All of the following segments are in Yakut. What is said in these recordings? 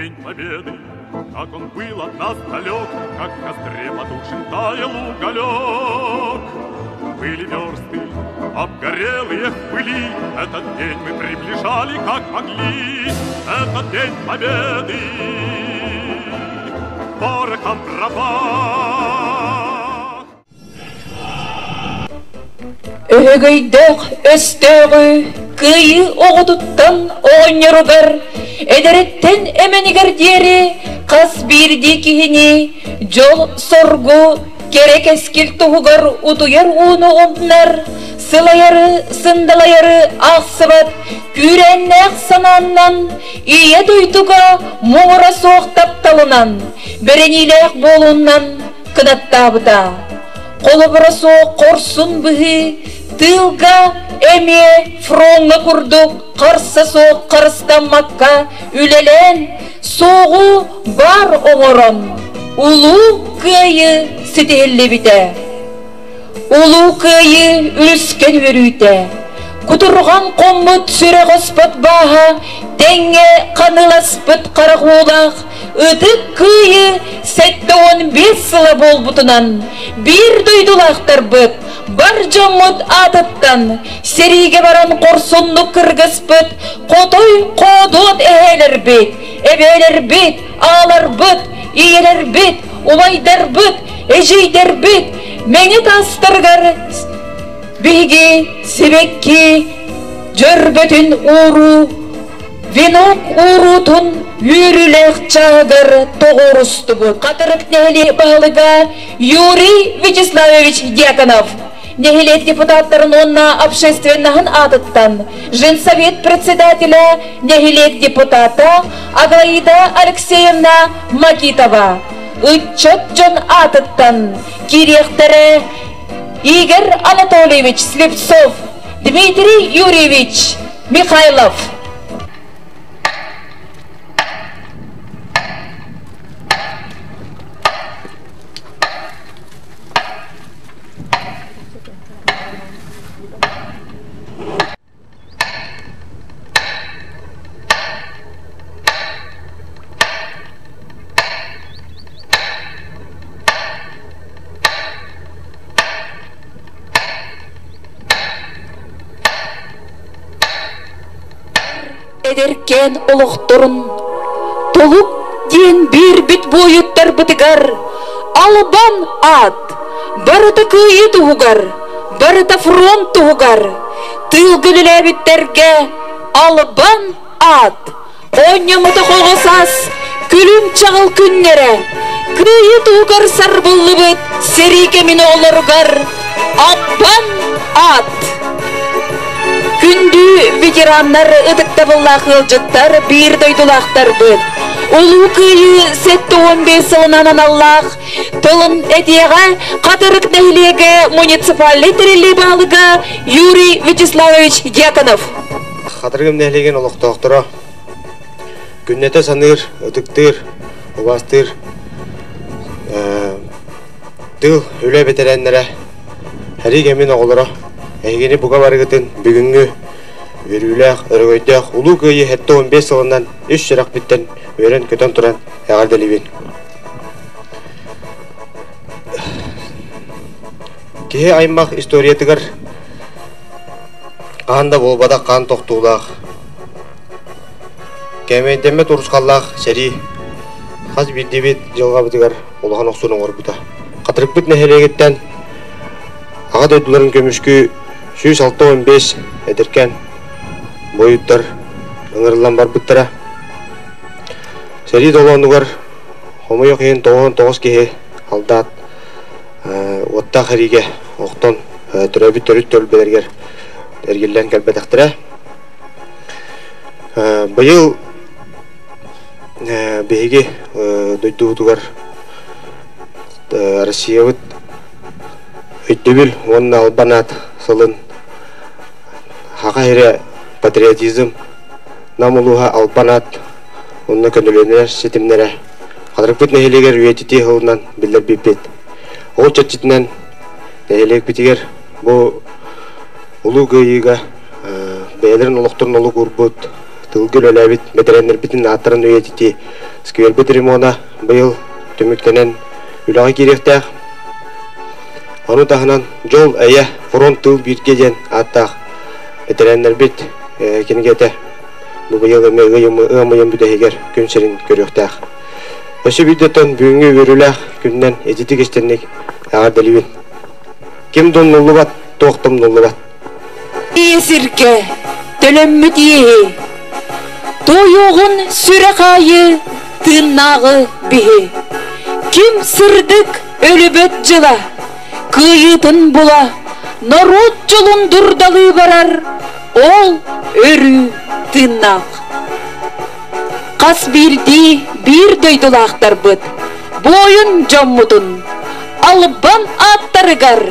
День Победы, как он был от нас далек, как в костре потухшем таял уголек. Были версты, обгорелые в пыли, этот день мы приближали, как могли, этот День Победы порохом пропах. Өһөгөйдөөх өстөөҕү кыайыы оҕотуттан оҕонньоругар, эдэриттэн эмэнигэр диэри хас биирдии киһини дьол-соргу, кэрэ кэскил туһугар утуйар ууну умнар, сылайары, сындалайары аахсыбат күүрээннээх санааннан, Ийэ дойдуга муҥура суох тапталынан, бэриниилээх буолуунан кынаттаабыта. Холобура суох хорсун быһыы тыылга эмиэ фроҥҥа курдук харса суох харыстаммакка үлэлээн, суоҕу баар оҥорон, Улуу Кыайыы ситиһиллибитэ. Улуу Кыайыы үлүскэн үөрүүтэ, кутурҕан хоммут сүрэх оспот бааһа тэҥҥэ ханыыласпыт харах уулаах Ытык Кыайыы 75 сыла буолбутунан биир дойдулаахтарбыт, бар дьоммут аатыттан сэриигэ баран хорсуннук кыргыспыт хотой хоодуот эһээлэрбит, эбээлэрбит, аҕаларбыт, ийэлэрбит, убайдарбыт, эдьиийдэрбит мэҥэ таастарыгар биһиги сибэкки дьөрбөтүн ууруу Венок ууруутун үөрүүлээх чааһыгар тоҕуорустубут. Хатырык нэһилиэк баһылыга Юрий Вячеславович Дьяконов, нэһилиэк депутаттарын уонна общественноһын аатыттан женсовет председателя, нэһилиэк депутата Аглаида Алексеевна Макитова, ыччат дьон аатыттан киириэхтэрэ Игорь Анатольевич Слепцов, Дмитрий Юрьевич Михайлов. Эдэркээн олохторун толук диэн биэрбит буойуттарбытыгар албан аат, барыта кыайыы туһугар, барыта фронт туһугар, тыылга үлэлээбиттэргэ албан аат, оонньоммотох оҕо саас күлүм чаҕыл күннэрэ, кыайыы туһугар сарбыллыбыт сэрии кэмин оҕолоругар албан аат. Күндү ветераннар, ытыктабыллаах ыалдьыттар, биир дойдулаахтарбыт! Улуу Кыайыы 75 сылынан аналлаах тылын этиэҕэ Хатырык нэһилиэгэ муниципальнай тэриллии баһылыга Юрий Вячеславович Дьяконов. Хатырыгым нэһилиэгин олохтоохторо күннэтэ саныыр, ытыктыыр, убаастыыр тыыл, үлэ бэтэрээннэрэ, сэрии кэмин оҕолоро, эһигини бука барыгытын бүгүҥҥү үөрүүлээх, өрөгөйдөөх Улуу Кыайыы 75 сылынан үс сүрэхпиттэн үөрэн-көтөн туран эҕэрдэлиибин. Киһи аймах историятыгар хаһан да буолбатах хаан тохтуулаах, кээмэйдэммэт урусхаллаах сэрии хас биирдиибит дьылҕабытыгар улахан охсууну оҥорбута. Хатырыкпыт нэһилиэгиттэн Аҕа дойдуларын көмүскүү 165 эдэркээн буойуттар ыҥырыллан барбыттара. Сэрии толоонугар хомойуох иһин 99 киһи халдаат уоттаах эриигэ охтон төрөөбүт төрүт түөлбэлэригэр эргиллэн кэлбэтэхтэрэ. Быйыл биһиги дойдубутугар Россиябыт өйдөбүл уонна албан аат сылын Саха сирэ патриотизм Нам улууһа албан аат уонна көнөлөнөр ситимнэрэ Хатырыкпыт нэһилиэгэр үйэтитии сылынан биллэрбиппит. Ол чэрчитинэн нэһилиэкпитигэр бу Улуу Кыайыыга бэйэлэрин олохторун олук уурбут, тылга үлэлээбит бэтэрээннэрбитин ааттарын үйэтитии. Сквербит ремона быйыл түмүктэнэн үлэҕэ киириэхтээх. Ону таһынан Дьол, эйэ, фронт тыыл бииргэ диэн ааттаах бэтэрээннэрбит кинигэтэ бу быйыл эмиэ ыам ыйын бүтэһигэр күн сирин көрүөхтээх. Өссө биирдэ бүгүҥҥү үөрүүлээх күнүнэн ититик истинник эҕэрдэлиибин. Ким да умнуллубат, туох да умнуллубат. Ийэ сиргэ төлөммүт иэһи, туойуоҕун сүрэх аайы тыыннааҕы биһи. Ким сырдык өлүбөт дьыла, кыайыытын була, норуот дьолун дурдалыы барар, ол өрүү тыыннаах. Хас биирдии биир дойдулаахтарбыт буойун дьоммутун албан ааттарыгар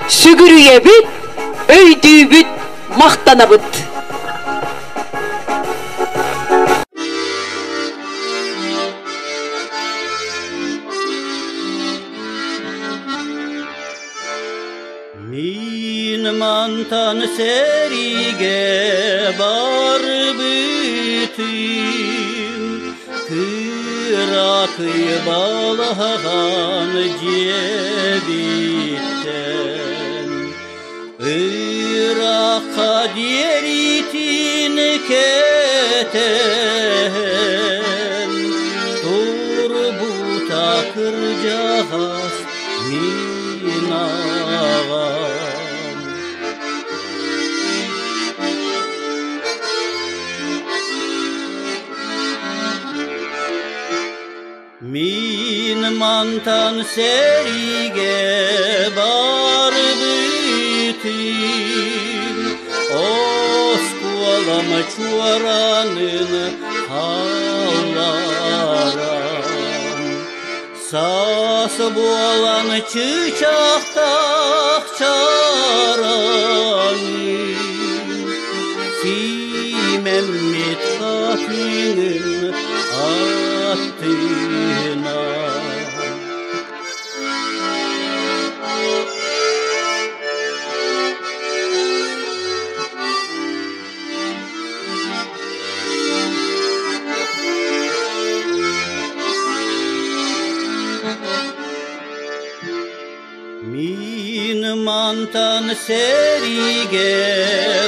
сүгүрүйэбит, өйдүүбүт, махтанабыт. Мин мантан сэриигэ барбытым, кыракый балаҕан дьиэбиттэн. Ыраахха диэритин кэтэһэн, турбута кырдьаҕас мин аҕам. Мин мантан сэриигэ барбытым, оскуолам чуоранын хаалларан. Саас буолан чыычаахтаах чараҥын, сиимэммит хатыҥын аттына. Мин мантан сэриигэ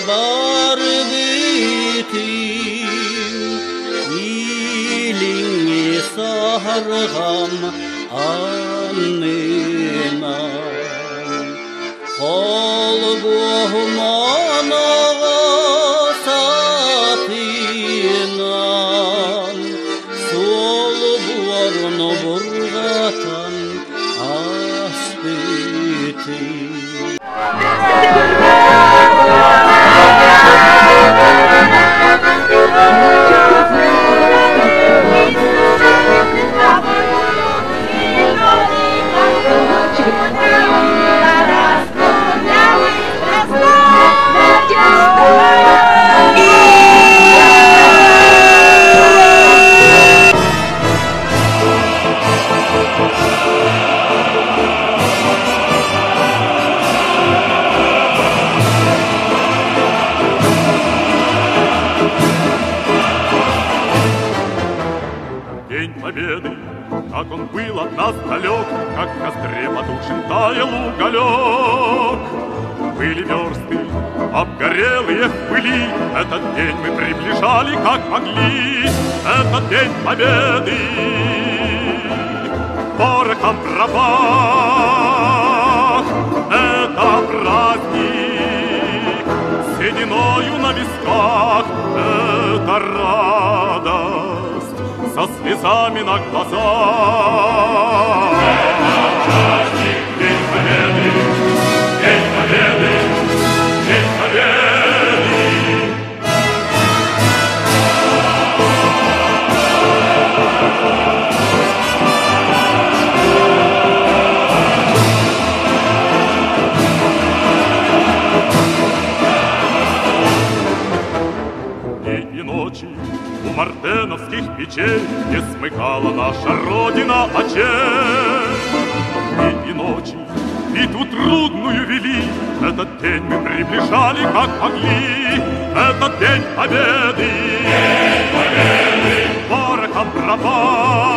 барбытым, илиҥҥи саһарҕам аннынан. Холбуоһум сатынан, суол буорун бурҕатан ааспытым. День Победы, как он был от нас далек, как в костре потухшем таял уголек. Были версты, обгорелые в пыли, этот день мы приближали, как могли, этот день Победы. Порохом пропах, это праздник, сединою на висках, это радость со слезами на глазах. Это праздник, День Победы, День Победы, День Победы. День и ночи у мартеновских печей не смыкала наша Родина очей. Дни и ночи битву трудную вели, этот день мы приближали, как могли, этот день победы. День победы! Порохом пропах, тропа.